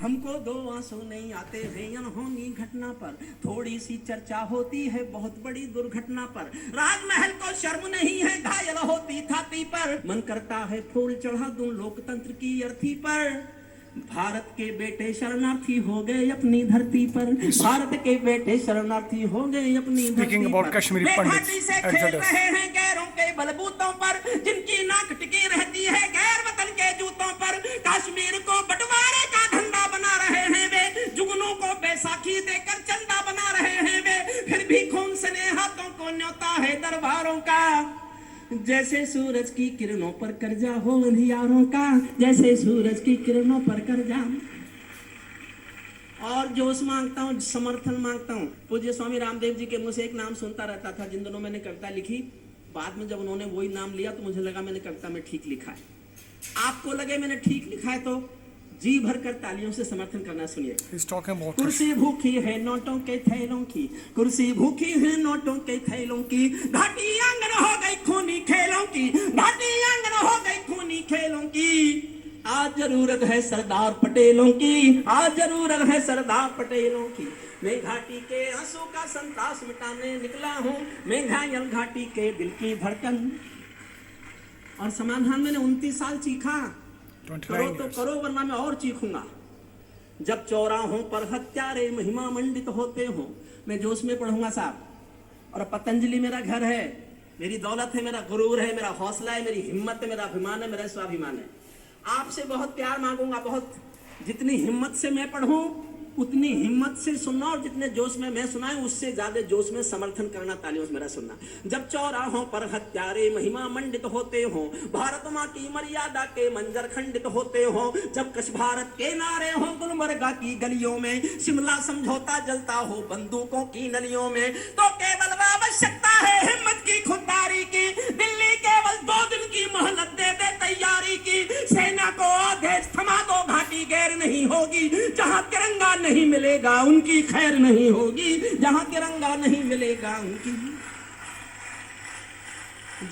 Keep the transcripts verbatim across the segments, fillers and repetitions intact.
हमको दो आंसू नहीं आते हैं अनहोनी घटना पर, थोड़ी सी चर्चा होती है बहुत बड़ी दुर्घटना पर। राजमहल को शर्म नहीं है घायल होती छाती पर, मन करता है फूल चढ़ा दूं लोकतंत्र की अर्थी पर। भारत के बेटे शरणार्थी हो गए अपनी धरती पर, भारत के बेटे शरणार्थी हो गए अपनी धरती पर। Speaking about Kashmiri way Pandits, घाटी से खेल Exodus. रहे हैं गैरों के बलबूतों पर, जिनकी नाक टिकी रहती है गैर वतन के जूतों पर। कश्मीर को बंटवारे का धंधा बना रहे हैं वे, जुगनू को बैसाखी देकर चंदा बना रहे हैं वे, फिर भी खून सने हाथों को न्योता है दरबारों का। जैसे सूरज की किरणों पर कर्जा हो अंधियारों का, जैसे सूरज की किरणों पर कर्जा। और जोश मांगता हूँ, समर्थन मांगता हूँ। पूज्य स्वामी रामदेव जी के मुंह से एक नाम सुनता रहता था जिन दिनों मैंने कविता लिखी, बाद में जब उन्होंने वही नाम लिया तो मुझे लगा मैंने कविता में ठीक लिखा है। आपको लगे मैंने ठीक लिखा है तो जी भर कर तालियों से समर्थन करना। सुनिए। He's talking about कुर्सी भूखी है नोटों के थैलों की, कुर्सी भूखी है नोटों के थैलों की, घाटी आंगन हो गई खूनी खेलों की, घाटी आंगन हो गई खूनी खेलों की। आज जरूरत है सरदार पटेलों की, आज जरूरत है सरदार पटेलों की। मैं घाटी के आंसू का संताप मिटाने निकला हूँ, मैं घायल घाटी के दिल की धड़कन। और समाधान मैंने उनतीस साल चीखा, करो तो करो वरना मैं और चीखूंगा। जब चौराहों पर हत्यारे महिमा मंडित होते हो। मैं जोश में पढ़ूंगा साहब। और पतंजलि मेरा घर है, मेरी दौलत है, मेरा गुरूर है, मेरा हौसला है, मेरी हिम्मत है, मेरा अभिमान है, मेरा स्वाभिमान है। आपसे बहुत प्यार मांगूंगा, बहुत। जितनी हिम्मत से मैं पढ़ूं उतनी हिम्मत से सुनना, और जितने जोश में मैं सुनाऊं उससे ज्यादा जोश में समर्थन करना, तालियों से मेरा सुनना। जब चौराहों पर हत्यारे महिमा मंडित होते हो, भारत माँ की मर्यादा के मंजर खंडित होते हो, जब कश भारत के नारे हो गुलमर्गा की गलियों में, शिमला समझौता जलता हो बंदूकों की नलियों में, तो केवल आवश्यकता है हिम्मत की खुददारी की। दिल्ली केवल दो दिन की मोहलत दे दे तैयारी की। सेना को आदेश, थमा दो घाटी गैर नहीं होगी, जहां तिरंगा नहीं मिलेगा उनकी खैर नहीं होगी, जहां तिरंगा नहीं मिलेगा उनकी,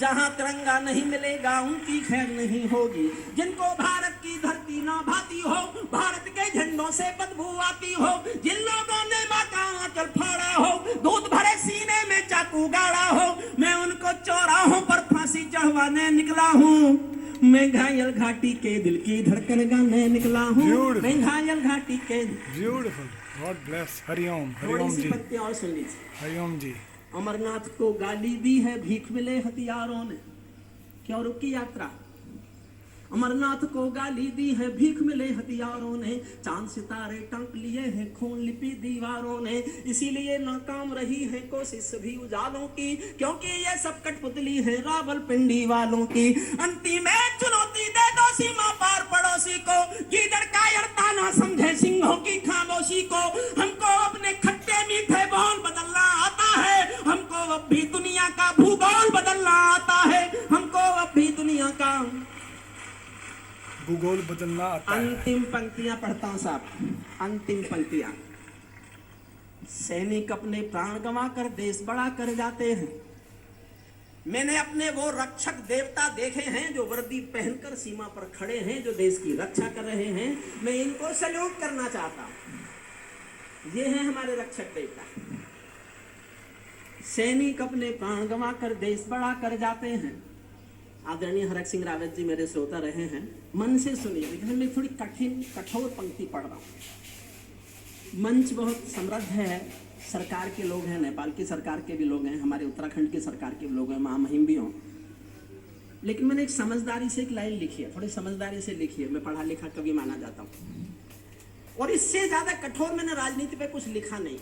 जहां तिरंगा नहीं मिलेगा उनकी खैर नहीं होगी। जिनको भारत की धरती ना भाती हो, भारत के झंडों से बदबू आती हो, जिन लोगों ने माँ का आंचल फाड़ा हो, दूध भरे सीने में चाकू गाड़ा हो, मैं उनको चौराहों पर फांसी चढ़वाने निकला हूँ। मैं घायल घाटी के दिल की धड़कन गाने निकला हूँ। Beautiful. मैं घायल घाटी के Beautiful. God bless. हरिओम. थोड़ी हरिओम सी जी. पंक्तियां और सुन लीजिए। हरिओम जी. अमरनाथ को गाली दी है भीख मिले हथियारों ने। क्यों रुकी यात्रा? अमरनाथ को गाली दी है भीख मिले हथियारों ने, चांद सितारे टांक लिए हैं खून लिपि दीवारों ने, इसीलिए नाकाम रही है कोशिश सभी उजालों की, क्योंकि ये सब कठपुतली है रावलपिंडी वालों की। अंतिम एक चुनौती दे दो सीमा पार पड़ोसी को, गीदड़ कायरता ना समझे सिंहों की खामोशी को। हमको अपने खट्टे मीठे बोल बदलना आता है, हमको अब भी दुनिया का भूगोल बदलना आता है, हमको अब भी दुनिया का भूगोल बदलना आता है. अंतिम पंक्तियां पढ़ता हूं साहब, अंतिम पंक्तियां। सैनिक अपने प्राण गंवा कर देश बड़ा कर जाते हैं। मैंने अपने वो रक्षक देवता देखे हैं जो वर्दी पहनकर सीमा पर खड़े हैं, जो देश की रक्षा कर रहे हैं। मैं इनको सल्यूट करना चाहता हूं। ये हैं हमारे रक्षक देवता। सैनिक अपने प्राण गंवा कर देश बड़ा कर जाते हैं। आदरणीय हरक सिंह रावत जी मेरे श्रोता रहे हैं, मन से सुनिए, लेकिन मैं थोड़ी कठिन, कठोर पंक्ति पढ़ रहा हूँ। मंच बहुत समृद्ध है, सरकार के लोग हैं, नेपाल की सरकार के भी लोग हैं, हमारे उत्तराखंड की सरकार के भी लोग हैं, महामहिम भी हों, लेकिन मैंने एक समझदारी से एक लाइन लिखी है, थोड़ी समझदारी से लिखी है। मैं पढ़ा लिखा कवि माना जाता हूँ, और इससे ज्यादा कठोर मैंने राजनीति पे कुछ लिखा नहीं।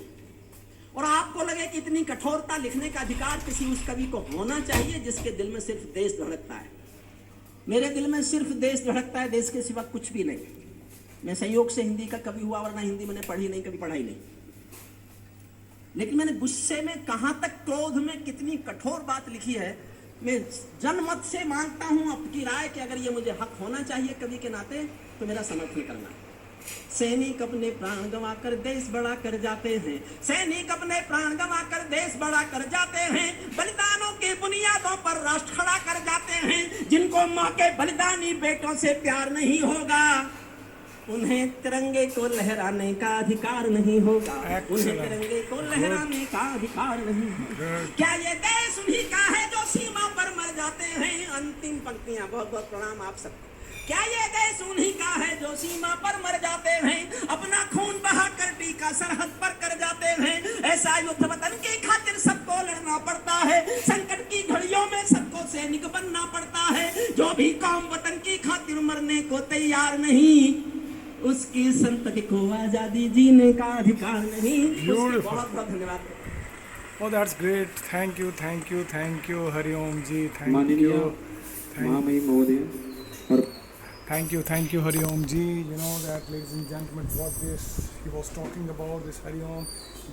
और आपको लगे कि इतनी कठोरता लिखने का अधिकार किसी उस कवि को होना चाहिए जिसके दिल में सिर्फ देश धड़कता है। मेरे दिल में सिर्फ देश धड़कता है, देश के सिवा कुछ भी नहीं। मैं संयोग से हिंदी का कवि हुआ, वरना हिंदी मैंने पढ़ी नहीं, कभी पढ़ाई नहीं। लेकिन मैंने गुस्से में कहां तक, क्रोध में कितनी कठोर बात लिखी है। मैं जनमत से मांगता हूं आपकी राय कि अगर ये मुझे हक होना चाहिए कवि के नाते, तो मेरा समर्थन करना। सैनिक अपने प्राण गंवा कर देश बड़ा कर जाते हैं, सैनिक अपने प्राण गंवा कर देश बड़ा कर जाते हैं, बलिदानों की बुनियादों पर राष्ट्र खड़ा कर जाते हैं। जिनको माँ के बलिदानी बेटों से प्यार नहीं होगा, उन्हें तिरंगे को लहराने का अधिकार नहीं होगा। उन्हें Excellent. तिरंगे को लहराने का अधिकार नहीं होगा। Good. क्या ये देश उन्हीं का है जो सीमा पर मर जाते हैं? अंतिम पंक्तियां। बहुत बहुत प्रणाम आप सबको। क्या ये देश उन्हीं का है जो सीमा पर मर जाते हैं, अपना खून बहा कर टीका सरहद पर कर जाते हैं? ऐसा युद्ध वतन की खातिर सबको लड़ना पड़ता है। संकट की घड़ियों में सबको सैनिक बनना पड़ता है। जो भी कौम वतन की खातिर मरने को तैयार नहीं, उसकी संतति को आजादी जीने का अधिकार नहीं। उसके Beautiful. बहुत बहुत धन्यवाद। Oh, that's great. Thank you, thank you, thank you, Hari Om ji. Thank माननीय you. Thank, महामहिम महोदय और thank you, thank you, Hari Om ji. You know that, ladies and gentlemen, what this he was talking about, this Hari Om,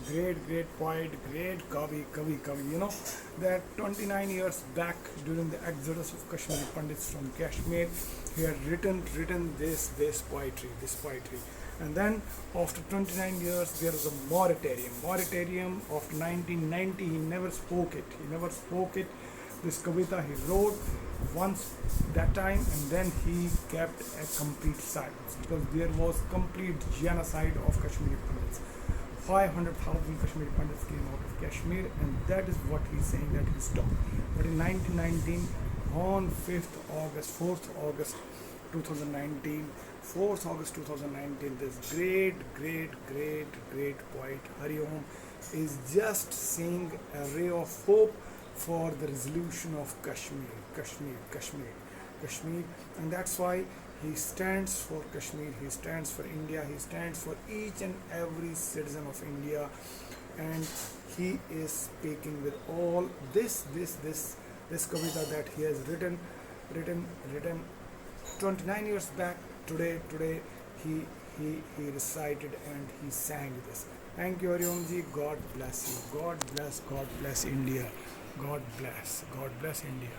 great, great poet, great Kavi, Kavi, Kavi. You know that twenty-nine years back, during the exodus of Kashmiri Pandits from Kashmir, he had written written this this poetry, this poetry. And then after twenty-nine years, there was a moratorium. Moratorium of nineteen ninety, he never spoke it. He never spoke it. This kavita he wrote once that time, and then he kept a complete silence because there was complete genocide of Kashmiri Pandits. Five hundred thousand Kashmiri Pandits came out of Kashmir, and that is what he's saying that he stopped. But in nineteen nineteen, on fifth August, fourth August two thousand nineteen, fourth August two thousand nineteen, this great, great, great, great poet Hari Om is just seeing a ray of hope for the resolution of Kashmir, Kashmir, Kashmir, Kashmir, and that's why he stands for Kashmir, he stands for India, he stands for each and every citizen of India, and he is speaking with all this, this, this, this kavita that he has written, written, written twenty-nine years back. Today, today he he he recited and he sang this. Thank you, Hari Om ji. God bless you. God bless. God bless India. God bless. God bless India.